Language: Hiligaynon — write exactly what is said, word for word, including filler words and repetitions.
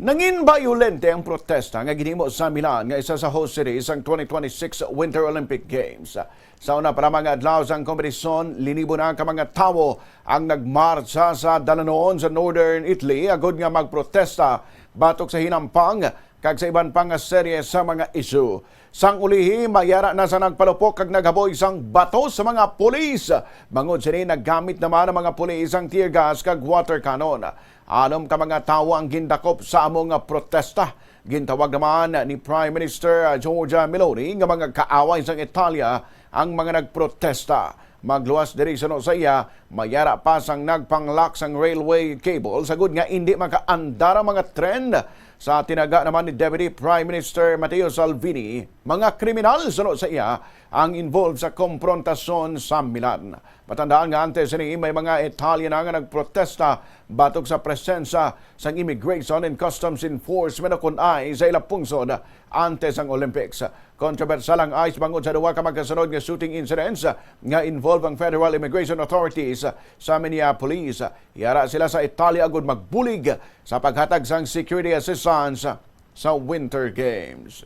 Nangin bayolente ang protesta nga ginhimo sa Milan nga isa sa host city sang twenty twenty-six Winter Olympic Games. Sa una pa lamang nga adlaw sang kompetisyon, linibo na ka mga tawo ang nagmartsa sa dalanon sa Northern Italy agod nga magprotesta batok sa hinampang kag sa iban pa nga serye sa mga isyu. Sang ulihi, may ara na sa nagpalupok kag naghaboy sang bato sa mga pulis. Bangod sini, naggamit naman ang mga pulis ang tear gas kag water cannon. Anom ka mga tawo ang gindakop sa amo nga protesta. Gintawag naman ni Prime Minister Giorgia Meloni nga mga kaaway sang Italia ang mga nagprotesta. Magluwas diri suno sa iya, may ara pa sang nagpanglak sang railway cable sagod nga indi makaandar ang mga tren. Sa tinaga naman ni Deputy Prime Minister Matteo Salvini, mga kriminal suno sa iya ang involved sa komprontasyon sa Milan. Matandaan nga antes sini may mga Italian nga nagprotesta batok sa presensya sang Immigration and Customs Enforcement o kun ICE sa ila pungsod antes ang Olympics. Kontrobersyal ang ICE bangod sa duha ka magkasunod nga shooting incidents nga involve ang Federal Immigration Authorities sa Minneapolis. Yara sila sa Italia agud magbulig sa paghatag sang security assistance sa Winter Games.